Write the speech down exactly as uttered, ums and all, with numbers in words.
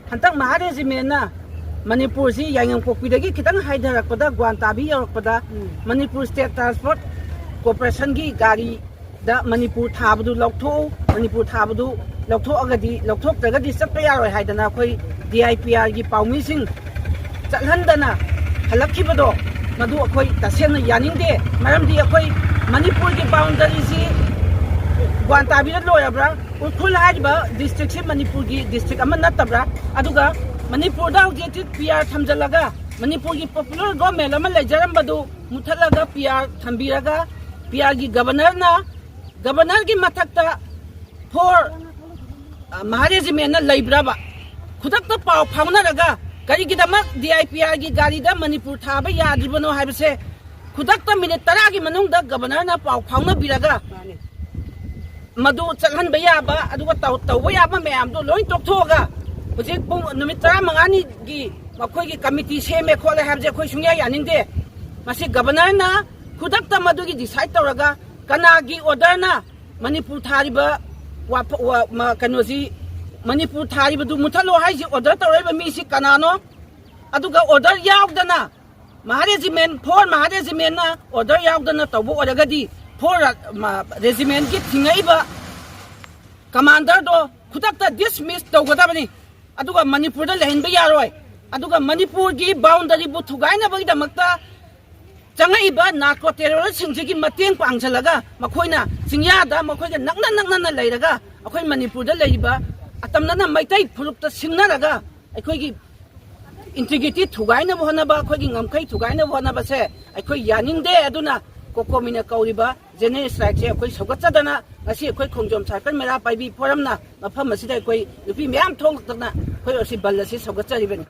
ꯍꯟꯗꯛ ꯃꯍꯥ ꯔꯦꯖꯤꯃꯦꯟꯅ ꯃꯅꯤꯄꯨꯔꯁꯤ ꯌꯥꯏꯉꯪꯄꯣꯛꯄꯤꯗꯒꯤ ꯈꯤꯇꯪ ꯍꯥꯏꯊꯔꯛꯄꯗ, ꯒ꯭ꯋꯥꯟꯇꯥꯕꯤ ꯌꯧꯔꯛꯄꯗ, ꯎꯝ꯫ ꯃꯅꯤꯄꯨꯔ ꯁ꯭ꯇꯦꯠ ꯇ꯭ꯔꯥꯟꯁꯄꯣꯔꯠ ꯀꯣꯔꯄꯣꯔꯦꯁꯟꯒꯤ ꯒꯥꯔꯤꯗ ꯃꯅꯤꯄꯨꯔ ꯊꯥꯕꯗꯨ ꯂꯧꯊꯣꯛꯎ, ꯃꯅꯤꯄꯨꯔ ꯊꯥꯕꯗꯨ ꯂꯧꯊꯣꯛꯑꯒꯗꯤ, ꯂꯧꯊꯣꯛꯇ꯭ꯔꯒꯗꯤ ꯆꯠꯄ ꯌꯥꯔꯣꯏ ꯍꯥꯏꯗꯅ ꯑꯩꯈꯣꯏ ꯗꯤ ꯑꯥꯏ ꯄꯤ ꯑꯥꯔꯒꯤ ꯄꯥꯎꯃꯤꯁꯤꯡ ꯆꯠꯍꯟꯗꯅ ꯍꯜꯂꯛꯈꯤꯕꯗꯣ, ꯃꯗꯨ ꯑꯩꯈꯣꯏ ꯇꯁꯦꯡꯅ ꯌꯥꯅꯤꯡꯗꯦ꯫ ꯃꯔꯝꯗꯤ ꯑꯩꯈꯣꯏ ꯃꯅꯤꯄꯨꯔꯒꯤ ꯕꯥꯎꯟꯗꯔꯤꯁꯤ ꯒ꯭ꯋꯥꯟꯇꯥꯕꯤꯗ ꯂꯣꯏꯔꯕ꯭ꯔꯥ? ꯎꯈ꯭ꯔꯨꯜ ꯍꯥꯏꯔꯤꯕ ꯗꯤꯁꯇ꯭ꯔꯤꯛꯁꯤ ꯃꯅꯤꯄꯨꯔꯒꯤ ꯗꯤꯁꯇ꯭ꯔꯤꯛ ꯑꯃ ꯅꯠꯇꯕ꯭ꯔꯥ? ꯑꯗꯨꯒ ꯃꯅꯤꯄꯨꯔꯗ ꯍꯧꯖꯤꯛ ꯍꯧꯖꯤꯛ ꯄꯤ ꯑꯥꯔ ꯊꯝꯖꯤꯜꯂꯒ, ꯃꯅꯤꯄꯨꯔꯒꯤ ꯄꯣꯄꯨꯂꯔ ꯒꯣꯔꯃꯦꯟ ꯑꯃ ꯂꯩꯖꯔꯝꯕꯗꯨ ꯃꯨꯠꯊꯠꯂꯒ, ꯄꯤ ꯑꯥꯔ ꯊꯝꯕꯤꯔꯒ, ꯄꯤ ꯑꯥꯔꯒꯤ ꯒꯕꯔꯅꯔꯅ, ꯒꯕꯔꯅꯔꯒꯤ ꯃꯊꯛꯇ ꯐꯣꯔ, ꯑ, ꯃꯍꯥ ꯔꯦꯖꯤꯃꯦꯟꯅ ꯂꯩꯕ꯭ꯔꯕ? ꯈꯨꯗꯛꯇ ꯄꯥꯎ ꯐꯥꯎꯅꯔꯒ ꯀꯔꯤꯒꯤꯗꯃꯛ ꯗꯤ ꯑꯥꯏ ꯄꯤ ꯑꯥꯔꯒꯤ ꯒꯥꯔꯤꯗ ꯃꯅꯤꯄꯨꯔ ꯊꯥꯕ ꯌꯥꯗ꯭ꯔꯤꯕꯅꯣ ꯍꯥꯏꯕꯁꯦ ꯈꯨꯗꯛꯇ ꯃꯤꯅꯤꯠ ꯇꯔꯥꯒꯤ ꯃꯅꯨꯡꯗ ꯒꯕꯔꯅꯔꯅ ꯄꯥꯎ ꯐꯥꯎꯅꯕꯤꯔꯒ, ꯃꯥꯅꯤ꯫ ꯃꯗꯨ ꯆꯠꯍꯟꯕ ꯌꯥꯕ, ꯑꯗꯨꯒ ꯇꯧ-, ꯇꯧꯕ ꯌꯥꯕ ꯃꯌꯥꯝꯗꯣ ꯂꯣꯏ ꯇꯣꯛꯊꯣꯛꯑꯒ, ꯍꯧꯖꯤꯛ ꯄꯨꯡ, ꯅꯨꯃꯤꯠ ꯇꯔꯥꯃꯉꯥꯅꯤꯒꯤ ꯃꯈꯣꯏꯒꯤ ꯀꯃꯤꯇꯤ ꯁꯦꯝꯃꯦ ꯈꯣꯠꯂꯦ ꯍꯥꯏꯕꯁꯦ ꯑꯩꯈꯣꯏ ꯁꯨꯡꯌꯥ ꯌꯥꯅꯤꯡꯗꯦ꯫ ꯃꯁꯤ ꯒꯕꯔꯅꯔꯅ ꯈꯨꯗꯛꯇ ꯃꯗꯨꯒꯤ ꯗꯤꯁꯥꯏꯠ ꯇꯧꯔꯒ, ꯀꯅꯥꯒꯤ ꯑꯣꯔꯗꯔꯅ ꯃꯅꯤꯄꯨꯔ ꯊꯥꯔꯤꯕ ꯋꯥꯐ-, ꯋꯥ-, ꯃ-, ꯀꯩꯅꯣꯁꯤ, ꯃꯅꯤꯄꯨꯔ ꯊꯥꯔꯤꯕꯗꯨ ꯃꯨꯠꯊꯠꯂꯣ ꯍꯥꯏꯁꯤ ꯑꯣꯔꯗꯔ ꯇꯧꯔꯛꯏꯕ ꯃꯤꯁꯤ ꯀꯅꯥꯅꯣ? ꯑꯗꯨꯒ ꯑꯣꯔꯗꯔ ꯌꯥꯎꯗꯅ ꯃꯍꯥ ꯔꯦꯖꯤꯃꯦꯟ, ꯐꯣꯔ ꯃꯍꯥ ꯔꯦꯖꯤꯃꯦꯟꯅ ꯑꯣꯔꯗꯔ ꯌꯥꯎꯗꯅ ꯇꯧꯕ ꯑꯣꯏꯔꯒꯗꯤ, ꯐꯣꯔ ꯔ-, ꯃ-, ꯔꯦꯖꯤꯃꯦꯟꯒꯤ ꯊꯤꯡꯉꯛꯏꯕ ꯀꯃꯥꯟꯗꯔꯗꯣ ꯈꯨꯗꯛꯇ ꯗꯤꯁꯃꯤꯁ ꯇꯧꯒꯗꯕꯅꯤ꯫ ꯑꯗꯨꯒ ꯃꯅꯤꯄꯨꯔꯗ ꯂꯩꯍꯟꯕ ꯌꯥꯔꯣꯏ꯫ ꯑꯗꯨꯒ ꯃꯅꯤꯄꯨꯔꯒꯤ ꯕꯥꯎꯟꯗꯔꯤꯕꯨ ꯊꯨꯒꯥꯏꯅꯕꯒꯤꯗꯃꯛꯇ ꯆꯪꯉꯛꯏꯕ ꯅꯥꯔꯀꯣ ꯇꯦꯔꯣꯔꯤꯁꯁꯤꯡꯁꯤꯒꯤ ꯃꯇꯦꯡ ꯄꯥꯡꯁꯤꯜꯂꯒ, ꯃꯈꯣꯏꯅ ꯆꯤꯡꯌꯥꯗ ꯃꯈꯣꯏꯒ ꯅꯛꯅ ꯅꯛꯅꯅ ꯂꯩꯔꯒ, ꯑꯩꯈꯣꯏ ꯃꯅꯤꯄꯨꯔꯗ ꯂꯩꯔꯤꯕ ꯑꯇꯝꯅꯅ ꯃꯩꯇꯩ ꯐꯨꯔꯨꯞꯇ ꯁꯤꯡꯅꯔꯒ, ꯑꯩꯈꯣꯏꯒꯤ ꯏꯟꯇꯤꯒ꯭ꯔꯤꯇꯤ ꯊꯨꯒꯥꯏꯅꯕ ꯍꯣꯠꯅꯕ, ꯑꯩꯈꯣꯏꯒꯤ ꯉꯝꯈꯩ ꯊꯨꯒꯥꯏꯅꯕ ꯍꯣꯠꯅꯕꯁꯦ ꯑꯩꯈꯣꯏ ꯌꯥꯅꯤꯡꯗꯦ꯫ ꯑꯗꯨꯅ ꯀꯣꯀꯣꯃꯤꯅ ꯀꯧꯔꯤꯕ ꯖꯦꯅꯔꯦꯜ ꯁ꯭ꯇ꯭ꯔꯥꯏꯛꯁꯦ ꯑꯩꯈꯣꯏ ꯁꯧꯒꯠꯆꯗꯅ, ꯉꯁꯤ ꯑꯩꯈꯣꯏ ꯈꯣꯡꯖꯣꯝ ꯁꯥꯏꯀꯜ ꯃꯩꯔꯥ ꯄꯥꯏꯕꯤ ꯐꯣꯔꯝꯅ ꯃꯐꯝ ꯑꯁꯤꯗ ꯑꯩꯈꯣꯏ ꯅꯨꯄꯤ ꯃꯌꯥꯝ ꯊꯣꯛꯂꯛꯇꯅ ꯑꯩꯈꯣꯏ ꯑꯁꯤ ꯕꯟ ꯑꯁꯤ ꯁꯧꯒꯠꯆꯔꯤꯕꯅꯤ꯫